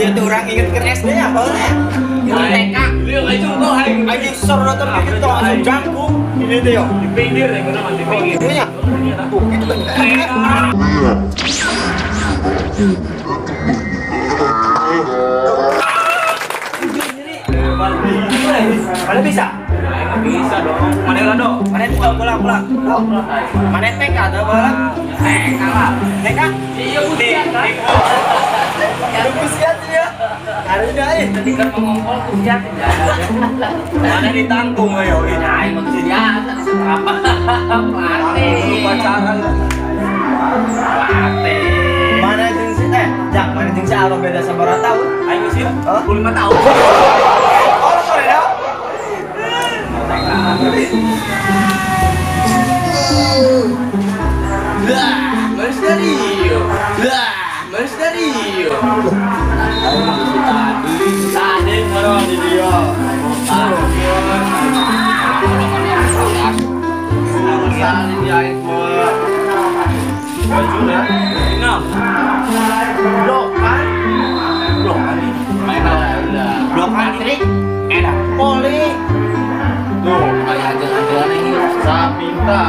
Iya tuh orang inget ke SD ya, boleh. TK. Aing sorotan gitu langsung jangkung. Ini tuh yo. Di pinggir ya, gua di pinggir. Iya. Tuh, gitu kan. Mana bisa? Bisa dong. Mana lah dong? Mana pulang pulang. Mana TK atau bola? TK lah. TK? Iya usia. Usia ya. Hari ini tadi kan mengompol usia tidak. Mana ditanggung ayo. Nah, maksudnya apa? Pelatih. Pacaran. Pelatih. Mana jeung si teh? Jak, mana jeung si Alo beda sabaraha tahun? Aing usia 25 tahun. Oh, sorry dah. Lah, Mas Dario. Lah, Mas Dario. Tadi baru di dia. Blokan. Enak. Poli. Tuh, kayak aja-aja ini Sapinta.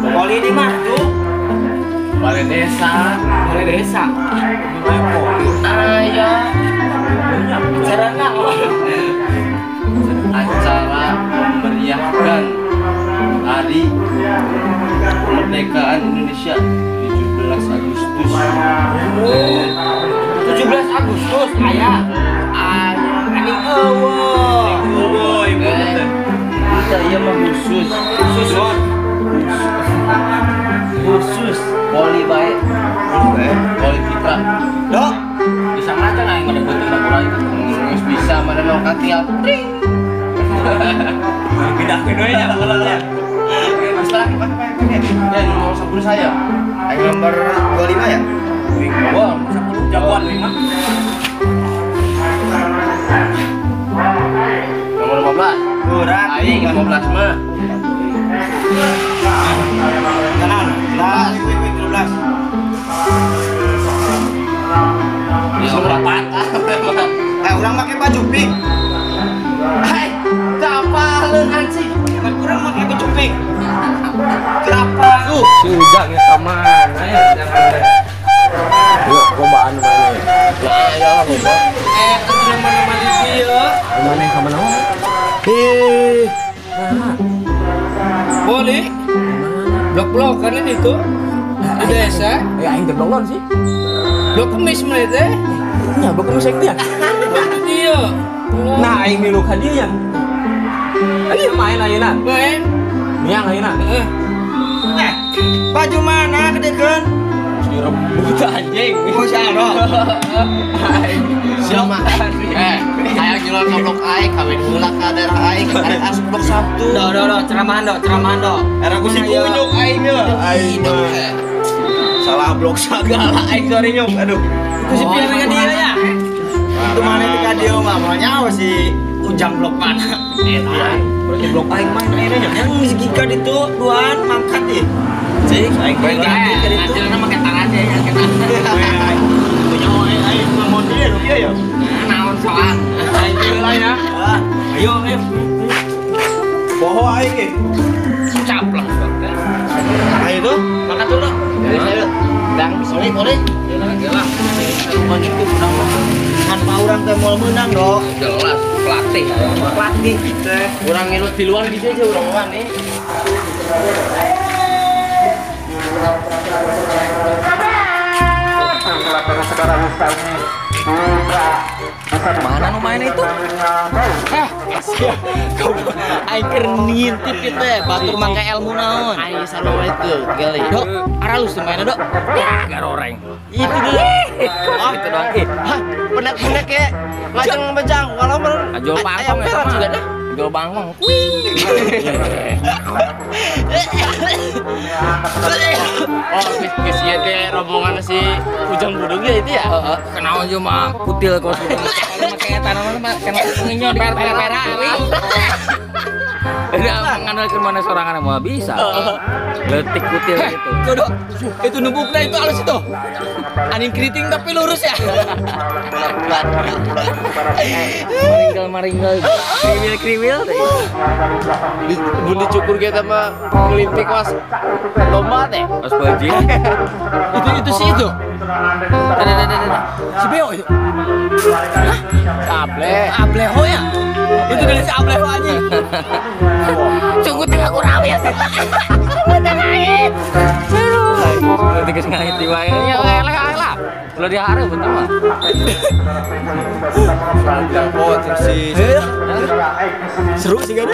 Poli di mana tuh? Balai desa, balai desa. Utara ya. Acara naon? Acara memeriahkan Hari Kemerdekaan Indonesia 17 Agustus. 17 Agustus aya. Anjing eueuh. Eueuh ibu teh. Kita ieu mah khusus. Khusus naon? Khusus poli bae. Poli fitra. Dok, bisa ngaca aing mah penting da itu. Geus bisa mana nu katial. Tring. Pindah ke deui nya bolanya. Masalah pakai. Ya nomor 10 saya. Aing nomor 25 ya? Wah, nomor 10 jagoan 5. Nomor 15. Kurang. Aing 15 mah. Kenal. Lah, 13. Ini nomor 4. Urang make baju pink. Hai, capaleun anjing. Urang make baju pink. Kenapa? Si Ujang ya ka mana ya jangan teh. Yuk, cobaan mana ya? Lah, ya loba. Teu mana-mana di dieu. Mana ka mana? Ih. Nah. Boleh. Blok-blokan ini itu. Di desa. Ya aing teh blok sih. Blok kemis mah teh. Nya blok kemis aing teh. Iya. Nah, aing milu ka dieu ya. Aing main ayeuna. Main. Miang ayeuna. Heeh. Baju mana kedekeun? Direbut anjing. Oh, si Aro. Siapa? Hayang nyelon ka blok aing, kawin heula ka daerah aing, arek asup blok Sabtu. Do, ceramahan do, Era ku si kunyuk aing ye. Aing mah. Salah blok sagala aing sorry nyuk. Aduh. Ku si pian ka dieu ya. Itu mana teh ka dieu mah moal nyaho si Ujang blok mana. Eta. Berarti blok aing main ayeuna nya. Yang si Gika ditu duaan mangkat ih. Cik, aing bae ganti ka ditu. Ngajarna make tangan aja ya kita. Punya aing ngomong dia nu kieu ya. Naon soal. Aing heula ya. Ayo, ayo. Poho aing ge. Caplok. Ayo tuh, makan dulu. Ayo. Dang, boleh. Jelas. Kan urang teh moal meunang, Dok. Jelas, pelatih. Pelatih teh. Urang ngilut di luar gitu aja urang mah nih. Mana nu main itu? Sia. Aing keur ngintip ieu teh, batur make ilmu naon. Aing sarua itu, tinggal Dok, aralus teu mainna, Dok. Ya, garoreng. Itu dulu. Oh, itu doang. Hah, penak-penak ya. Lajeng bejang walau jual bangkong ya juga dah. Jual bangkong. Oh, geus ieu teh rombongan si Ujang Budug ya itu ya? Heeh, kenaon jeung mah kutil kos. Make eta naon mah kena nginyo di pera-pera. Udah mengandalkan mana sorangan mau bisa. Letik kutil gitu. Tuh, itu numbuknya itu halus itu. Angin keriting tapi lurus ya. Bulat-bulat. Maringgal-maringgal. Kriwil-kriwil. Bun dicukur kita mah ngelintik was lomba teh. Was baji. Itu sih itu. Ada. Si Beo itu. Hah? Able. Ableho ya? Itu dari si Ableho aja. Sungguh tengah kurang ya. Sungguh tengah ngait. Aduh. Tiga ngait di wae. Ya eleh lah. Ulah dihareup betul mah. Seru sih kan?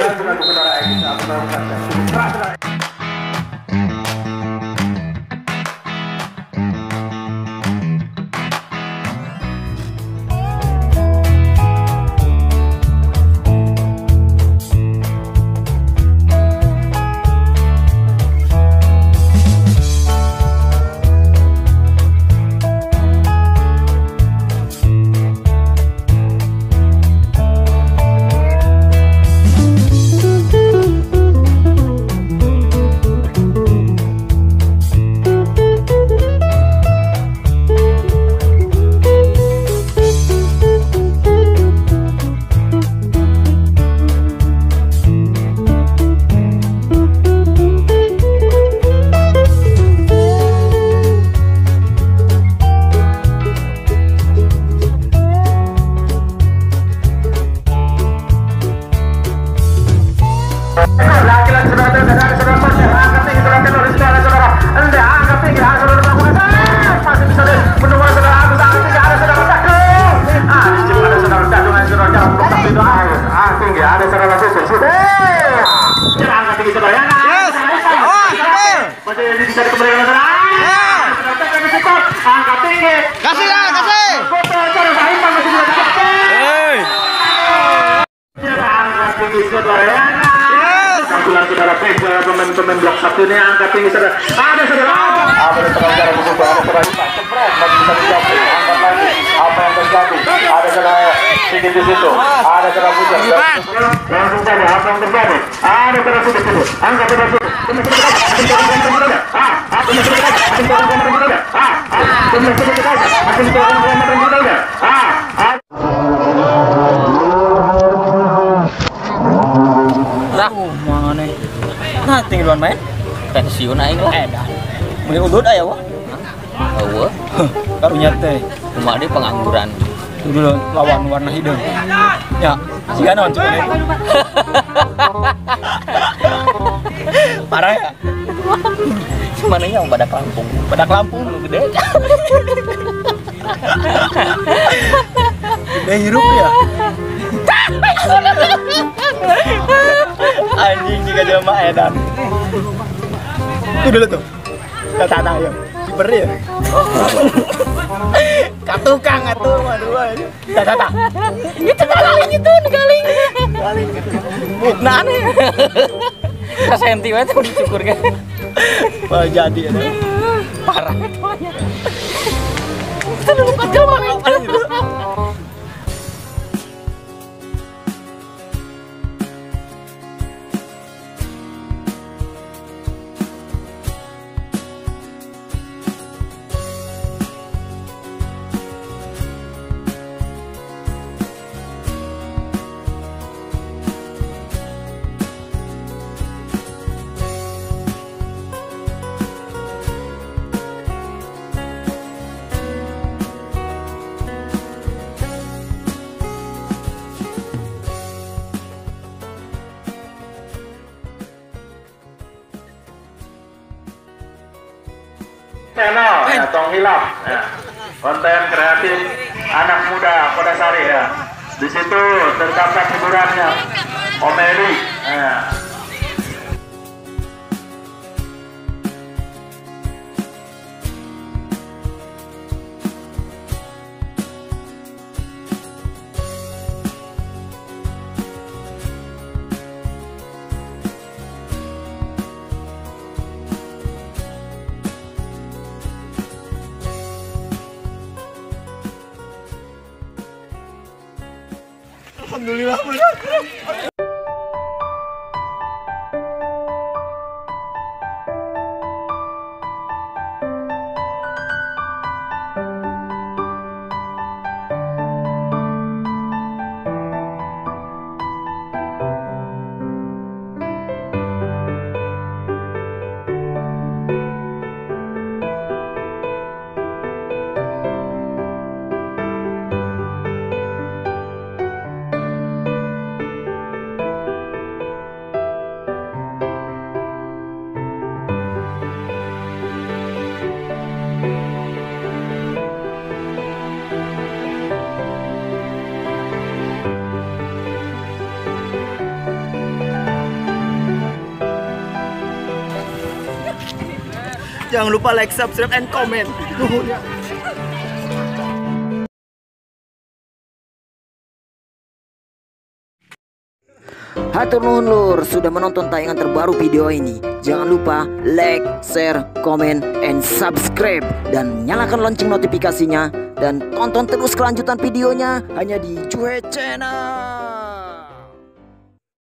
Pemain-pemain blok satu ini angkat tinggi saudara. Ada saudara. Apa yang terjadi? Masih bisa dijawab. Angkat lagi. Apa yang terjadi? Ada saudara sedikit di situ. Ada saudara putar. Langsung saja apa yang terjadi? Ada saudara sudah situ. Angkat saudara sudah. Mana? Nah, tinggal main. Pensiun aing lah. Dah. Mending udut aya wah. Eueuh. Karunya teh. Kumaha deui pengangguran. Tuh dulu lawan warna hideung. Ya, siga naon cuman itu. Parah ya. Cuman nya badak Lampung. Badak Lampung nu gede. Gede hirup ya. Anjing jika jelema edan. Itu dulu tuh. Kata ya. Diberi ya. Ka tukang atuh mah dua. Tata. Itu galing itu galing. Galing. Nah aneh. Ka senti we teh dicukur kan. Wah jadi ya. Parah tuanya. Itu dulu jelema itu. Channel ya, Tong Hilap ya. Konten kreatif anak muda Kodasari ya. Di situ terdapat hiburannya komedi ya. Alhamdulillah. Jangan lupa like, subscribe, and comment. Nuhun ya. Hatur nuhun lur sudah menonton tayangan terbaru video ini. Jangan lupa like, share, comment, and subscribe. Dan nyalakan lonceng notifikasinya. Dan tonton terus kelanjutan videonya hanya di Juhe Channel.